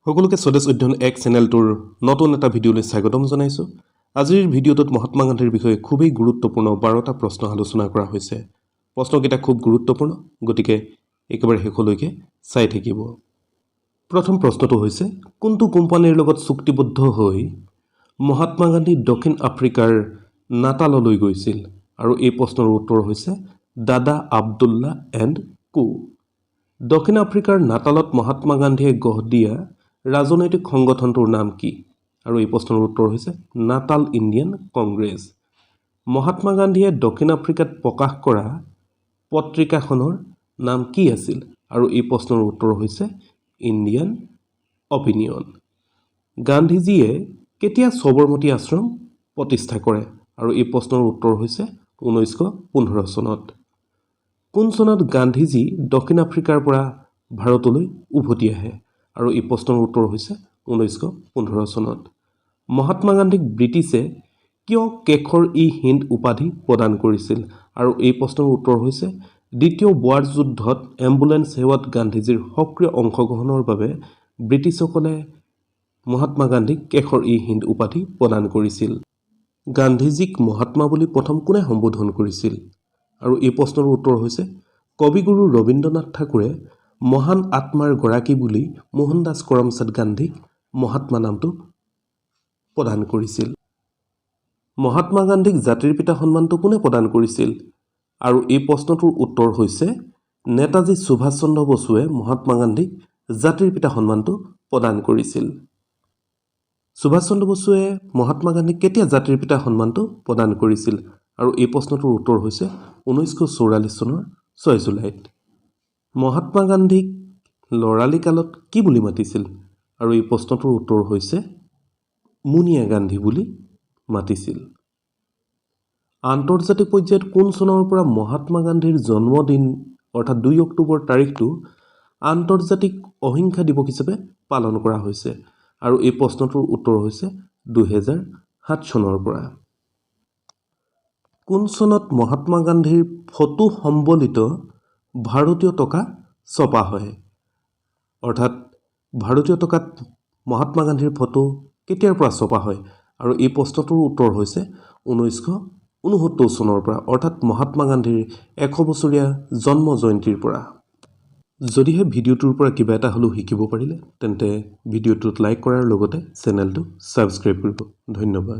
সকলোকে স্বদেশ অধ্যয়ন এক চেনেলটোৰ নতুন এটা ভিডিঅ'লৈ স্বাগতম জনাইছোঁ। আজিৰ ভিডিঅ'টোত মহাত্মা গান্ধীৰ বিষয়ে খুবেই গুৰুত্বপূৰ্ণ 12টা প্ৰশ্ন আলোচনা কৰা হৈছে। প্ৰশ্নকেইটা খুব গুৰুত্বপূৰ্ণ, গতিকে একেবাৰে শেষলৈকে চাই থাকিব। প্ৰথম প্ৰশ্নটো হৈছে, কোনটো কোম্পানীৰ লগত চুক্তিবদ্ধ হৈ মহাত্মা গান্ধী দক্ষিণ আফ্ৰিকাৰ নাটাললৈ গৈছিল? আৰু এই প্ৰশ্নৰ উত্তৰ হৈছে দাদা আব্দুল্লা এণ্ড কো। দক্ষিণ আফ্ৰিকাৰ নাটালত মহাত্মা গান্ধীয়ে গঢ় দিয়া ৰাজনৈতিক সংগঠনটোৰ নাম কি? আৰু এই প্ৰশ্নৰ উত্তৰ হৈছে নাটাল ইণ্ডিয়ান কংগ্ৰেছ। মহাত্মা গান্ধীয়ে দক্ষিণ আফ্ৰিকাত প্ৰকাশ কৰা পত্ৰিকাখনৰ নাম কি আছিল? আৰু এই প্ৰশ্নৰ উত্তৰ হৈছে ইণ্ডিয়ান অপিনিয়ন। গান্ধীজীয়ে কেতিয়া সবৰমতী আশ্ৰম প্ৰতিষ্ঠা কৰে? আৰু এই প্ৰশ্নৰ উত্তৰ হৈছে 1915 চনত। কোন চনত গান্ধীজী দক্ষিণ আফ্ৰিকাৰ পৰা ভাৰতলৈ উভতি আহে? আৰু এই প্ৰশ্নৰ উত্তৰ হৈছে 1915 চনত। মহাত্মা গান্ধীক ব্ৰিটিছে কিয় কেশৰ ই হিন্দ উপাধি প্ৰদান কৰিছিল? আৰু এই প্ৰশ্নৰ উত্তৰ হৈছে দ্বিতীয় বোৱাৰ যুদ্ধত এম্বুলেন্স সেৱাত গান্ধীজীৰ সক্ৰিয় অংশগ্ৰহণৰ বাবে ব্ৰিটিছসকলে মহাত্মা গান্ধীক কেশৰ ই হিন্দ উপাধি প্ৰদান কৰিছিল। গান্ধীজীক মহাত্মা বুলি প্ৰথম কোনে সম্বোধন কৰিছিল? আৰু এই প্ৰশ্নৰ উত্তৰ হৈছে কবিগুৰু ৰবীন্দ্ৰনাথ ঠাকুৰে মহান আত্মাৰ গৰাকী বুলি মোহনদাস কৰমচাঁদ গান্ধীক মহাত্মা নামটো প্ৰদান কৰিছিল। মহাত্মা গান্ধীক জাতিৰ পিতা সন্মানটো কোনে প্ৰদান কৰিছিল? আৰু এই প্ৰশ্নটোৰ উত্তৰ হৈছে নেতাজী সুভাষ চন্দ্ৰ বসুৱে মহাত্মা গান্ধীক জাতিৰ পিতা সন্মানটো প্ৰদান কৰিছিল। সুভাষ চন্দ্ৰ বসুৱে মহাত্মা গান্ধীক কেতিয়া জাতিৰ পিতা সন্মানটো প্ৰদান কৰিছিল? আৰু এই প্ৰশ্নটোৰ উত্তৰ হৈছে 1944 চনৰ 6 জুলাইত। মহাত্মা গান্ধীক ল'ৰালি কালত কি বুলি মাতিছিল? আৰু এই প্ৰশ্নটোৰ উত্তৰ হৈছে মুনিয়া গান্ধী বুলি মাতিছিল। আন্তৰ্জাতিক পৰ্যায়ত কোন চনৰ পৰা মহাত্মা গান্ধীৰ জন্মদিন, অৰ্থাৎ 2 অক্টোবৰ তাৰিখটো আন্তৰ্জাতিক অহিংসা দিৱস হিচাপে পালন কৰা হৈছে? আৰু এই প্ৰশ্নটোৰ উত্তৰ হৈছে 2007 চনৰ পৰা। কোন চনত মহাত্মা গান্ধীৰ ফটো সম্বলিত ভাৰতীয় টকা ছপা হয়? অৰ্থাৎ ভাৰতীয় টকাত মহাত্মা গান্ধীৰ ফটো কেতিয়াৰ পৰা ছপা হয়? আৰু এই প্ৰশ্নটোৰ উত্তৰ হৈছে 1969 চনৰ পৰা, অৰ্থাৎ মহাত্মা গান্ধীৰ 100 বছৰীয়া জন্ম জয়ন্তীৰ পৰা। যদিহে ভিডিঅ'টোৰ পৰা কিবা এটা হ'লেও শিকিব পাৰিলে, তেন্তে ভিডিঅ'টোত লাইক কৰাৰ লগতে চেনেলটো ছাবস্ক্ৰাইব কৰিব। ধন্যবাদ।